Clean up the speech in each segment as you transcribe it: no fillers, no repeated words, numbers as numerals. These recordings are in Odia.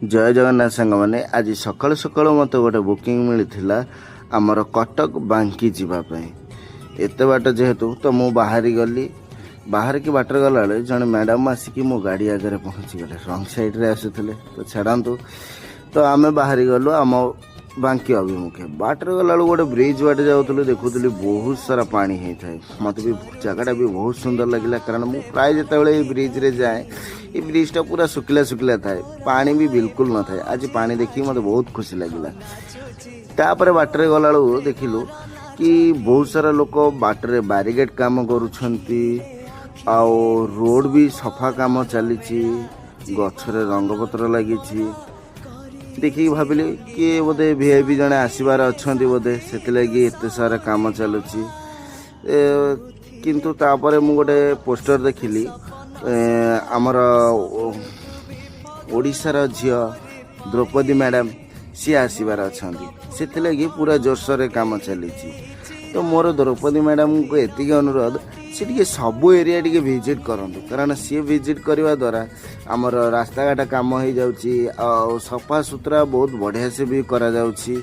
ଜୟ ଜଗନ୍ନାଥ ସାଙ୍ଗମାନେ। ଆଜି ସକାଳୁ ସକାଳୁ ମୋତେ ଗୋଟେ ବୁକିଂ ମିଳିଥିଲା ଆମର କଟକ ବାଙ୍କି ଯିବା ପାଇଁ। ଏତେ ବାଟ ଯେହେତୁ, ତ ମୁଁ ବାହାରି ଗଲି। ବାହାରିକି ବାଟରେ ଗଲାବେଳେ ଜଣେ ମ୍ୟାଡ଼ାମ୍ ଆସିକି ମୋ ଗାଡ଼ି ଆଗରେ ପହଞ୍ଚିଗଲେ। ରଙ୍ଗ ସାଇଡ଼୍ରେ ଆସୁଥିଲେ। ତ ଛାଡ଼ନ୍ତୁ, ତ ଆମେ ବାହାରି ଗଲୁ ଆମ ବାଙ୍କି ଅଭିମୁଖେ। ବାଟରେ ଗଲାବେଳକୁ ଗୋଟେ ବ୍ରିଜ୍ ବାଟେ ଯାଉଥିଲୁ, ଦେଖୁଥିଲି ବହୁତ ସାରା ପାଣି ହେଇଥାଏ। ମୋତେ ବି ଜାଗାଟା ବି ବହୁତ ସୁନ୍ଦର ଲାଗିଲା, କାରଣ ମୁଁ ପ୍ରାୟ ଯେତେବେଳେ ଏଇ ବ୍ରିଜ୍ରେ ଯାଏ, ଏଇ ବ୍ରିଜ୍ଟା ପୁରା ଶୁଖିଲା ଶୁଖିଲା ଥାଏ, ପାଣି ବି ବିଲକୁଲ ନଥାଏ। ଆଜି ପାଣି ଦେଖିକି ମୋତେ ବହୁତ ଖୁସି ଲାଗିଲା। ତାପରେ ବାଟରେ ଗଲାବେଳକୁ ଦେଖିଲୁ କି ବହୁତ ସାରା ଲୋକ ବାଟରେ ବ୍ୟାରିକେଡ୍ କାମ କରୁଛନ୍ତି ଆଉ ରୋଡ଼ ବି ସଫା କାମ ଚାଲିଛି, ଗଛରେ ରଙ୍ଗପତ୍ର ଲାଗିଛି। ଦେଖିକି ଭାବିଲି କି ବୋଧେ ଭିଆଇପି ଜଣେ ଆସିବାର ଅଛନ୍ତି ବୋଧେ, ସେଥିଲାଗି ଏତେ ସାରା କାମ ଚାଲୁଛି। କିନ୍ତୁ ତାପରେ ମୁଁ ଗୋଟେ ପୋଷ୍ଟର ଦେଖିଲି, ଆମର ଓଡ଼ିଶାର ଝିଅ ଦ୍ରୌପଦୀ ମ୍ୟାଡ଼ାମ୍ ସିଏ ଆସିବାର ଅଛନ୍ତି, ସେଥିଲାଗି ପୁରା ଜୋରସୋରରେ କାମ ଚାଲିଛି। ତ ମୋର ଦ୍ରୌପଦୀ ମ୍ୟାଡ଼ାମଙ୍କୁ ଏତିକି ଅନୁରୋଧ, ସେ ଟିକେ ସବୁ ଏରିଆ ଟିକେ ଭିଜିଟ୍ କରନ୍ତୁ, କାରଣ ସିଏ ଭିଜିଟ୍ କରିବା ଦ୍ୱାରା ଆମର ରାସ୍ତାଘାଟ କାମ ହେଇଯାଉଛି ଆଉ ସଫାସୁତୁରା ବହୁତ ବଢ଼ିଆ ସେ ବି କରାଯାଉଛି।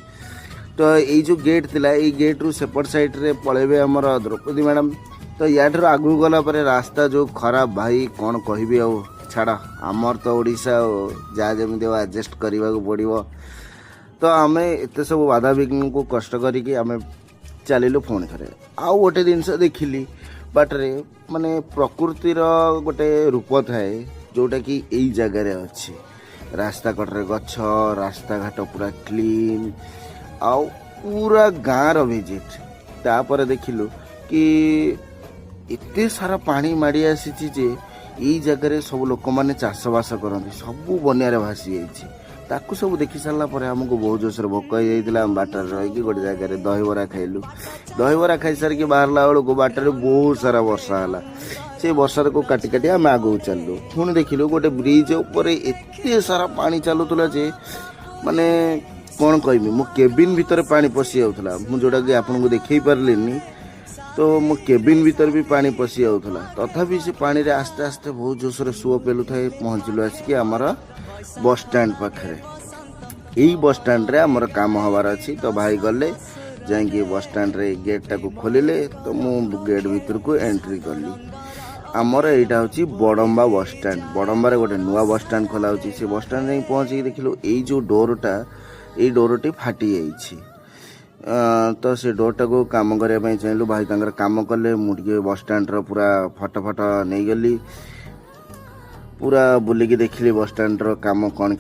ତ ଏଇ ଯେଉଁ ଗେଟ୍ ଥିଲା, ଏଇ ଗେଟ୍ରୁ ସେପଟ ସାଇଡ଼୍ରେ ପଳେଇବେ ଆମର ଦ୍ରୌପଦୀ ମ୍ୟାଡ଼ାମ୍। ତ ୟାଠାରୁ ଆଗକୁ ଗଲା ପରେ ରାସ୍ତା ଯେଉଁ ଖରାପ, ଭାଇ, କ'ଣ କହିବି ଆଉ। ଛାଡ଼, ଆମର ତ ଓଡ଼ିଶା, ଆଉ ଯାହା ଯେମିତି ଆଉ ଆଡ଼ଜଷ୍ଟ କରିବାକୁ ପଡ଼ିବ। ତ ଆମେ ଏତେ ସବୁ ବାଧାବିଘ୍ନକୁ କଷ୍ଟ କରିକି ଆମେ ଚାଲିଲୁ ପୁଣି ଥରେ। ଆଉ ଗୋଟେ ଜିନିଷ ଦେଖିଲି ବାଟରେ, ମାନେ ପ୍ରକୃତିର ଗୋଟେ ରୂପ ଥାଏ, ଯେଉଁଟାକି ଏଇ ଜାଗାରେ ଅଛି। ରାସ୍ତା କଡ଼ରେ ଗଛ, ରାସ୍ତାଘାଟ ପୁରା କ୍ଲିନ୍ ଆଉ ପୁରା ଗାଁର ଭିଜିଟ୍। ତାପରେ ଦେଖିଲୁ କି ଏତେ ସାରା ପାଣି ମାଡ଼ି ଆସିଛି ଯେ ଏଇ ଜାଗାରେ ସବୁ ଲୋକମାନେ ଚାଷବାସ କରନ୍ତି, ସବୁ ବନ୍ୟାରେ ଭାସି ଯାଇଛି। ତାକୁ ସବୁ ଦେଖି ସାରିଲା ପରେ ଆମକୁ ବହୁତ ଜୋରସୋରେ ଭୋକ ହେଇଯାଇଥିଲା। ଆମେ ବାଟରେ ରହିକି ଗୋଟେ ଜାଗାରେ ଦହିବରା ଖାଇଲୁ। ଦହିବରା ଖାଇସାରିକି ବାହାରିଲା ବେଳକୁ ବାଟରେ ବହୁତ ସାରା ବର୍ଷା ହେଲା। ସେ ବର୍ଷାକୁ କାଟି କାଟି ଆମେ ଆଗକୁ ଚାଲିଲୁ। ପୁଣି ଦେଖିଲୁ ଗୋଟେ ବ୍ରିଜ୍ ଉପରେ ଏତେ ସାରା ପାଣି ଚାଲୁଥିଲା ଯେ ମାନେ କ'ଣ କହିବି, ମୋ କେବିନ୍ ଭିତରେ ପାଣି ପଶି ଯାଉଥିଲା। ମୁଁ ଯେଉଁଟାକି ଆପଣଙ୍କୁ ଦେଖେଇ ପାରିଲିନି। ତ ମୋ କେବିନ୍ ଭିତରେ ବି ପାଣି ପଶି ଯାଉଥିଲା। ତଥାପି ସେ ପାଣିରେ ଆସ୍ତେ ଆସ୍ତେ ବହୁତ ଜୋରସୋରେ ସୁଅ ପେଲୁଥାଏ। ପହଞ୍ଚିଲୁ ଆସିକି ଆମର ବସ୍ ଷ୍ଟାଣ୍ଡ ପାଖରେ। ଏଇ ବସ୍ ଷ୍ଟାଣ୍ଡରେ ଆମର କାମ ହେବାର ଅଛି। ତ ଭାଇ ଗଲେ, ଯାଇକି ବସ୍ ଷ୍ଟାଣ୍ଡରେ ଗେଟ୍ଟାକୁ ଖୋଲିଲେ, ତ ମୁଁ ଗେଟ୍ ଭିତରକୁ ଏଣ୍ଟ୍ରି କଲି। ଆମର ଏଇଟା ହେଉଛି ବଡ଼ମ୍ବା ବସ୍ ଷ୍ଟାଣ୍ଡ। ବଡ଼ମ୍ବାରେ ଗୋଟେ ନୂଆ ବସ୍ ଷ୍ଟାଣ୍ଡ ଖୋଲା ହେଉଛି। ସେ ବସ୍ ଷ୍ଟାଣ୍ଡ ଯାଇ ପହଞ୍ଚିକି ଦେଖିଲୁ ଏଇ ଯେଉଁ ଡୋରଟା, ଏଇ ଡୋରଟି ଫାଟି ଯାଇଛି। ତ ସେ ଡୋରଟାକୁ କାମ କରିବା ପାଇଁ ଚାହିଁଲୁ। ଭାଇ ତାଙ୍କର କାମ କଲେ। ମୁଁ ଟିକେ ବସ୍ ଷ୍ଟାଣ୍ଡର ପୁରା ଫଟୋ ଫଟୋ ନେଇଗଲି, ପୁରା ବୁଲିକି ଦେଖିଲି ବସ୍ ଷ୍ଟାଣ୍ଡର କାମ କ'ଣ।